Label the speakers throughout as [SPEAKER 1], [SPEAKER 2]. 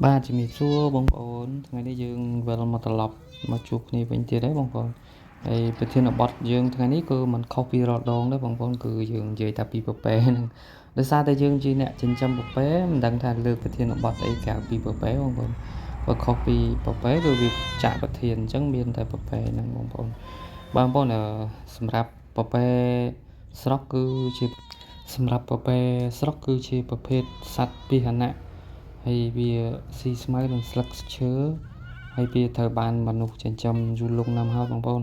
[SPEAKER 1] បាទជំរាបសួរបងប្អូនថ្ងៃនេះយើងវិលមកត្រឡប់មកជួបគ្នាវិញទៀតហើយបងប្អូនហើយប្រធានបទយើងថ្ងៃនេះគឺមិនខុសពីរាល់ដងទេបងប្អូនគឺយើងនិយាយតែពីពពែហ្នឹងដោយសារតែយើងជាអ្នកចិញ្ចឹមពពែមិនដឹងថាលើកប្រធានបទអីក្រៅពីពពែបងប្អូនបើខុសពីពពែគឺវាចាក់ប្រធានអញ្ចឹងមានតែពពែហ្នឹងបងប្អូនបងប្អូនសម្រាប់ពពែស្រុកគឺជាសម្រាប់ពពែស្រុកគឺជាប្រភេទសត្វពាហនៈហើយវាស៊ីស្មៅនិងស្លឹកឈើហើយវាត្រូវបានមនុស្សចិញ្ចឹមយូរលង់ណាស់ហើយបងប្អូន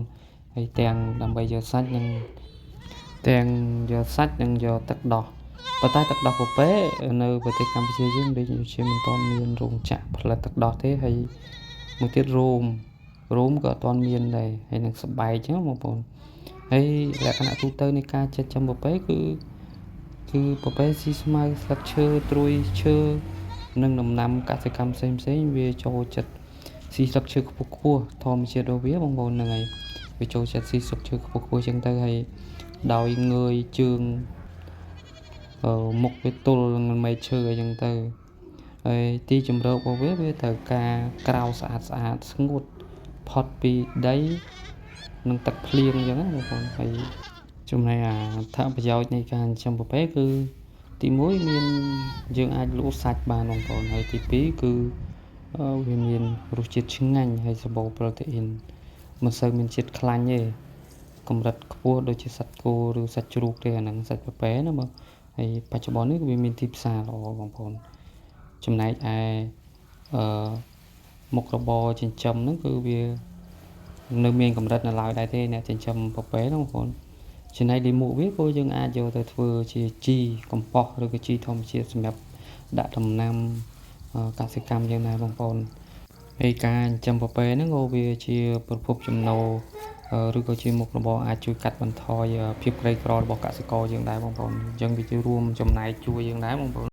[SPEAKER 1] ហើយទាំងដើម្បីយកសាច់និងទាំងយកសាច់និងយកទឹកដោះប៉ុន្តែទឹកដោះពពែនៅប្រទេសកម្ពុជាយើងដូចជាមិនទាន់មានរោងចក្រផលិតទឹកដោះទេហើយមួយទៀតរោមរោមក៏អត់ទាន់មានដែរហើយនឹងស្បែកចឹងបងប្អូនហើយលក្ខណៈទូទៅនៃការចិញ្ចឹមពពែគឺគឺពពែស៊ីស្មៅស្លឹកឈើត្រួយឈើនិងដំណាំកសិកម្មផ្សេងផ្សេងវាចូលចិត្តស៊ីស្លឹកឈើខ្ពស់ខ្ពស់ធម្មជាតិរបស់វាបងប្អូនហ្នឹងហើយវាចូលចិត្តស៊ីស្លឹកឈើខ្ពស់ខ្ពស់ចឹងទៅហើយដោយងើយជើងមុខវាទល់នឹងមែកឈើអីចឹងទៅហើយទីជម្រករបស់វាវាត្រូវការក្រៅស្អាតស្អាតស្ងួតផុតពីដីនិងទឹកភ្លៀងអញ្ចឹងណាបងប្អូនហើយចំណែកអត្ថប្រយោជន៍នៃការចិញ្ចឹមពពែគឺទី1មានយើងអាចលក់សាច់បានបងប្អូនហើយទី2គឺវាមានរសជាតិឆ្ងាញ់ហើយសម្បូរប្រូតេអ៊ីនមិនសូវមានជាតិខ្លាញ់ទេកម្រិតខ្ពស់ដូចជាសាច់គោឬសាច់ជ្រូកទេអាហ្នឹងសាច់ពពែណាបងហើយបច្ចុប្បន្ននេះវាមានទីផ្សារល្អបងប្អូនចំណែកឯអឺមុខរបរចិញ្ចឹមហ្នឹងគឺវានៅមានកម្រិតនៅឡើយដែរទេអ្នកចិញ្ចឹមពពែហ្នឹងបងប្អូនចំណែកលាមកវាក៏យើងអាចយកទៅធ្វើជាជីកំប៉ុស្តឬក៏ជីធម្មជាតិសម្រាប់ដាក់ដំណាំកសិកម្មយ៉ាងណាបងប្អូនហើយការចិញ្ចឹមពពែហ្នឹងក៏វាជាប្រភពចំណូលឬក៏ជាមុខរបរអាចជួយកាត់បន្ថយភាពក្រីក្ររបស់កសិករយើងដែរបងប្អូនអញ្ចឹងវាជារួមចំណែកជួយយើងដែរបងប្អូន។